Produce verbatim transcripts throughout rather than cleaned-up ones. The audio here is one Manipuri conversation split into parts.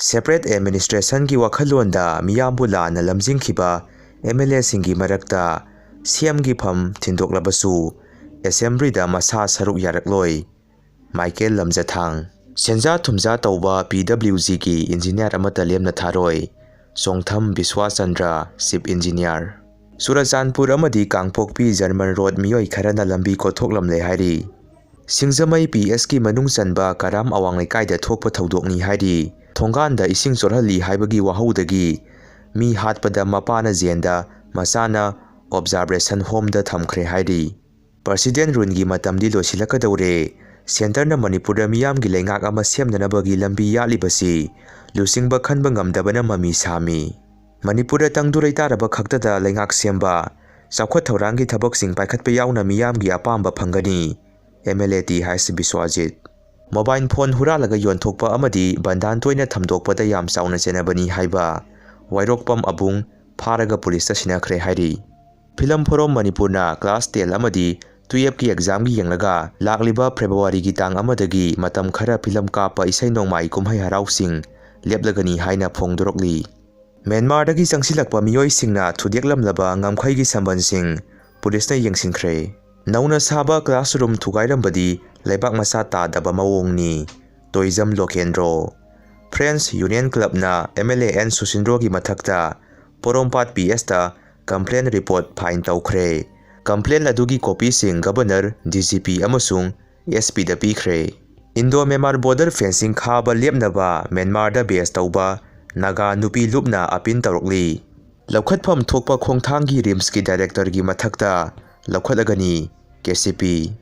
Separate administrationꯒꯤ ꯋꯥꯈꯜꯂꯣꯟꯗ ꯃꯤꯌꯥꯝꯕꯨ ꯂꯥꯟꯅ ꯂꯝꯖꯤꯡꯈꯤꯕ MLAꯁꯤꯡꯒꯤ ꯃꯔꯛꯇ CMꯒꯤ ꯐꯝ ꯊꯤꯟꯗꯣꯛꯂꯕꯁꯨ Assemblyꯗ ꯃꯁꯥ ꯁꯔꯨꯛ ꯌꯥꯔꯛꯂꯣꯏ꯫ ꯃꯥꯏꯀꯦꯜ ꯂꯝꯖꯊꯥꯡ꯫ ꯁꯦꯟꯖꯥ ꯊꯨꯝꯖꯥ ꯇꯧꯕ PWGꯒꯤ engineer ꯑꯃꯠꯇ ꯂꯦꯝꯅ ꯊꯥꯔꯣꯏ꯫ ꯆꯣꯡꯊꯝ ꯕꯤꯁ꯭ꯋꯥꯆꯟꯗ꯭ꯔ, Chief Engineer꯫ ꯆꯨꯔꯆꯥꯟꯄꯨꯔ ꯑꯃꯗꯤ ꯀꯥꯡꯄꯣꯛꯄꯤ German Road ꯃꯤꯑꯣꯏ ꯈꯔꯅ ꯂꯝꯕꯤ ꯀꯣꯊꯣꯛꯂꯝꯂꯦ ꯍꯥꯏꯔꯤ꯫ ꯁꯤꯡꯖꯃꯩ PSꯀꯤ ꯃꯅꯨꯡ ꯆꯟꯕ ꯀꯔꯥꯝ ꯑꯋꯥꯡ ꯂꯩꯀꯥꯏꯗ ꯊꯣꯛꯄ ꯊꯧꯗꯣꯛꯅꯤ ꯍꯥꯏꯔꯤ꯫ ꯊꯣꯡꯒꯥꯟꯗ ꯏꯁꯤꯡ ꯆꯣꯠꯍꯜꯂꯤ ꯍꯥꯏꯕꯒꯤ ꯋꯥꯍꯧꯗꯒꯤ ꯃꯤ ꯍꯥꯠꯄꯗ ꯃꯄꯥꯅ ꯖꯦꯟꯗ, ꯃꯆꯥꯅ observation homeꯗ ꯊꯝꯈ꯭ꯔꯦ ꯍꯥꯏꯔꯤ꯫ President ruleꯒꯤ ꯃꯇꯝꯗꯤ ꯂꯣꯏꯁꯤꯜꯂꯛꯀꯗꯧꯔꯦ꯫ Centreꯅ ꯃꯅꯤꯄꯨꯔꯗ ꯃꯤꯌꯥꯝꯒꯤ ꯂꯩꯉꯥꯛ ꯑꯃ ꯁꯦꯝꯅꯅꯕꯒꯤ ꯂꯝꯕꯤ ꯌꯥꯠꯂꯤꯕꯁꯤ ꯂꯨꯆꯤꯡꯕ ꯈꯟꯕ ꯉꯝꯗꯕꯅ ꯃꯃꯤ ꯁꯥꯝꯃꯤ꯫ ꯃꯅꯤꯄꯨꯔꯗ ꯇꯪꯗꯨ ꯂꯩꯇꯥꯔꯕ ꯈꯛꯇꯗ ꯂꯩꯉꯥꯛ ꯁꯦꯝꯕ, ꯆꯥꯎꯈꯠ ꯊꯧꯔꯥꯡꯒꯤ ꯊꯕꯛꯁꯤꯡ ꯄꯥꯏꯈꯠꯄ ꯌꯥꯎꯅ ꯃꯤꯌꯥꯝꯒꯤ ꯑꯄꯥꯝꯕ ꯐꯪꯒꯅꯤ, MLA T H Biswajit. Mobile phone ꯍꯨꯔꯥꯜꯂꯒ ꯌꯣꯟꯊꯣꯛꯄ ꯑꯃꯗꯤ ꯕꯟꯗꯥꯟ ꯇꯣꯏꯅ ꯊꯝꯗꯣꯛꯄꯗ ꯌꯥꯝ ꯆꯥꯎꯅ ꯆꯦꯟꯅꯕꯅꯤ ꯍꯥꯏꯕ ꯋꯥꯏꯔꯣꯛꯄꯝ ꯑꯕꯨꯡ ꯐꯥꯔꯒ ꯄꯨꯂꯤꯁꯇ ꯁꯤꯟꯅꯈ꯭ꯔꯦ ꯍꯥꯏꯔꯤ꯫ Film Forum ꯃꯅꯤꯄꯨꯔꯅ class ten ꯑꯃꯗꯤ twelveꯀꯤ examꯒꯤ ꯌꯦꯡꯂꯒ ꯂꯥꯛꯂꯤꯕ Februaryꯒꯤ ꯇꯥꯡ ꯑꯃꯗꯒꯤ ꯃꯇꯝ ꯈꯔ film ꯀꯥꯞꯄ ꯏꯁꯩ ꯅꯣꯡꯃꯥꯏ ꯀꯨꯝꯍꯩ ꯍꯔꯥꯎꯁꯤꯡ ꯂꯦꯞꯂꯒꯅꯤ ꯍꯥꯏꯅ ꯐꯣꯡꯗꯣꯔꯛꯂꯤ꯫ ꯃ꯭ꯌꯥꯟꯃꯥꯔꯗꯒꯤ ꯆꯪꯁꯤꯜꯂꯛꯄ ꯃꯤꯑꯣꯏꯁꯤꯡꯅ ꯊꯨꯗꯦꯛꯂꯝꯂꯕ ꯉꯝꯈꯩꯒꯤ ꯁꯝꯕꯟꯁꯤꯡ ꯄꯨꯂꯤꯁꯅ ꯌꯦꯡꯁꯤꯟꯈ꯭ꯔꯦ꯫ ꯅꯧꯅ ꯁꯥꯕ classroom ꯊꯨꯒꯥꯏꯔꯝꯕꯗꯤ ꯂꯩꯕꯥꯛ ꯃꯆꯥ ꯇꯥꯗꯕ ꯃꯑꯣꯡꯅꯤ꯫ ꯇꯣꯏꯖꯝ ꯂꯣꯀꯦꯟꯗ꯭ꯔꯣ꯫ Friends Union Clubꯅ MLA ꯑꯦꯟ ꯁꯨꯁꯤꯟꯗ꯭ꯔꯣꯒꯤ ꯃꯊꯛꯇ ꯄꯣꯔꯣꯝꯄꯥꯠ PSꯇ complaint report file ꯇꯧꯈ꯭ꯔꯦ꯫ Complaint ꯑꯗꯨꯒꯤ copyꯁꯤꯡ Governor, DGP ꯑꯃꯁꯨꯡ SPꯗ ꯄꯤꯈ꯭ꯔꯦ꯫ Indo Myanmar border fencing ꯈꯥꯕ ꯂꯦꯞꯅꯕ ꯃ꯭ꯌꯥꯟꯃꯥꯔꯗ base ꯇꯧꯕ ꯅꯥꯒꯥ ꯅꯨꯄꯤ ꯂꯨꯞꯅ appeal ꯇꯧꯔꯛꯂꯤ꯫ ꯂꯧꯈꯠꯐꯝ ꯊꯣꯛꯄ ꯈꯣꯡꯊꯥꯡꯒꯤ RIMSꯀꯤ directorꯒꯤ ꯃꯊꯛꯇ ꯂꯧꯈꯠꯂꯒꯅꯤ, KCP꯫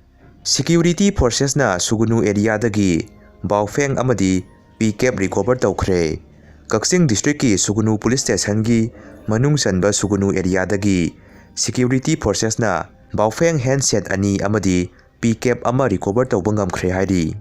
Security forcesꯅ ꯁꯨꯒꯅꯨ areaꯗꯒꯤ ꯕꯥꯎꯐꯦꯡ ꯑꯃꯗꯤ pickup recover ꯇꯧꯈ꯭ꯔꯦ꯫ ꯀꯛꯆꯤꯡ districtꯀꯤ ꯁꯨꯒꯅꯨ police stationꯒꯤ ꯃꯅꯨꯡ ꯆꯟꯕ ꯁꯨꯒꯅꯨ areaꯗꯒꯤ security forcesꯅ ꯕꯥꯎꯐꯦꯡ handset ꯑꯅꯤ ꯑꯃꯗꯤ pickup ꯑꯃ recover ꯇꯧꯕ ꯉꯝꯈ꯭ꯔꯦ ꯍꯥꯏꯔꯤ꯫